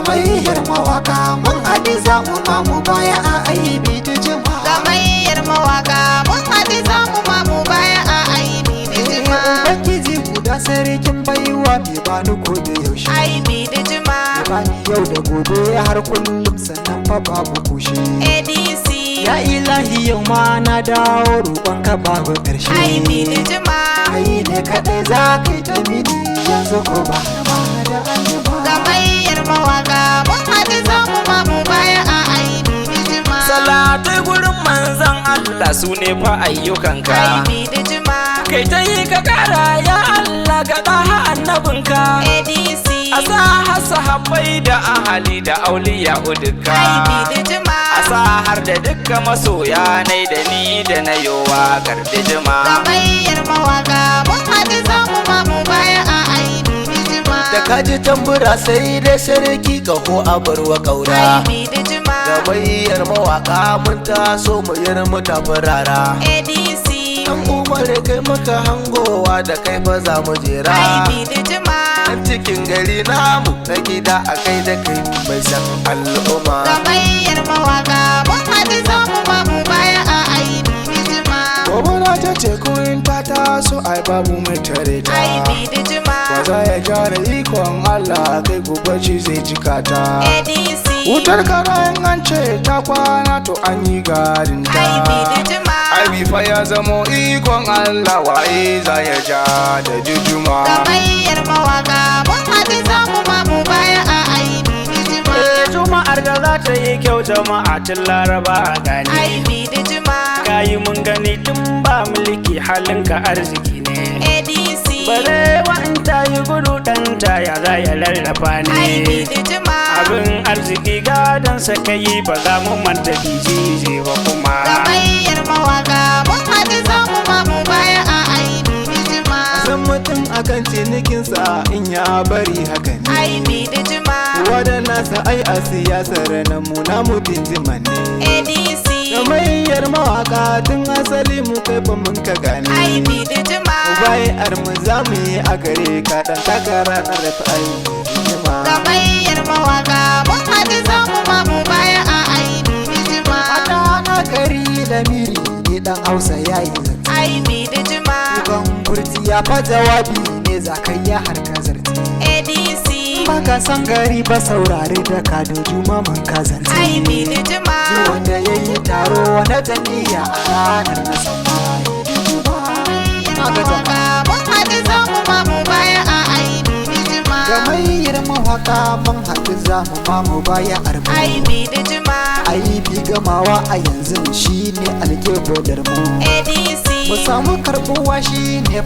Gamayyar mawaka mun haɗu za mu mamu baya a aibi da jama'a. Gamayyar mawaka mun haɗu za mu mamu baya a aibi da jima. Ubangiji guda sarkin baiwa mai bani ko da yaushe. Aibi da jima. Bani yau da gobe har kullum sannan fa babu kushe. ADC. Ya ilahi yau ma na dawo roƙonka babu ƙarshe. Aibi da jima. Kai ne kaɗai za ka yi ta mini yanzu ko ba ma da anjima. Gamayyar mawaka mun haɗu za mu mamu baya a aibi da jima. Salatai gurin manzan Allah su ne fa ayyukanka. Aibi da jima. Kai ta yi ka kara ya Allah ga ɗaha annabinka. ADC. A sa har sahabbai da ahali da auliya duka. Aibi da jima. A sa har da dukka masoya nai da ni da na yowa gardi jima. Gamayyar mawaka mun haɗu za mu mamu baya a aibi da jima. Da kaji tambura sai dai sarki kaho a barwa kaura. Aibi da jima. Gamayyar mawaka mun taso mu yi mu tafi rara. ADC. Dan Umar kai maka hangowa da kai fa za mu jera. Aibi da jima. Dan cikin gari namu na gida a kai da kai mai san al'umma. Gamayyar mawaka mun haɗu za mu mamu baya a aibi da jima. Gobara ta ce in ta taso ai babu mai tare ta. Aibi da jima. Ba za ya gyara ikon Allah kai gobe shi zai jika ta. ADC. Wutar kara in an ce ta kwana to an yi garin ta. Aibi da jima. Aibi fa ya zamo ikon Allah waye za ya ja da jujuma. Gamayyar mawaka mun haɗu za mu mamu baya a aibi da jima. Eh, Juma'ar da za ta yi kyau jama'a tun Laraba a gani. Aibi da jima. Kayi mun gani tun ba mulki halinka arziki ne. ADC. Barewa in ta yi gudu ɗanta ya za ya lallafa Aibi ne. da jima. Abin arziki gadon sa kai ba za mu manta bijije ba kuma. Gamayyar mawaka mun haɗu za mu mamu baya a aibi da jima. San mutum akan cinikinsa in ya bari haka ne. Aibi da jima. Waɗannasa ai a siyasar nan mu na mutum jima ne. ADC. Gamayyar mawaka tun asali mu kai ba mun ka gane. Aibi da jima. Bai'ar mu za mu yi a gare ka dan takara na rafi aibi jima. Gamayyar mawaka mun haɗu za mu mamu baya a aibi da jima. Ana gari da miri ne dan Hausa yayi zance. Aibi da jima. Ban kurti ya fa jawabi ne zakayya har ka zarce. ADC. Baka san gari ba saurare da kadoju maman ka zarce. Aibi da jima. Wanda ya yi taro na jami'a a ranar na sama. Mawaka mun haɗu za mu mamu baya a aibi da jima. Gamayyar mawaka mun haɗu za mu mamu baya armu. Aibi da jima. Aibi gamawa a yanzu shine alƙiblar mu. ADC. Mu samu karɓuwa shine.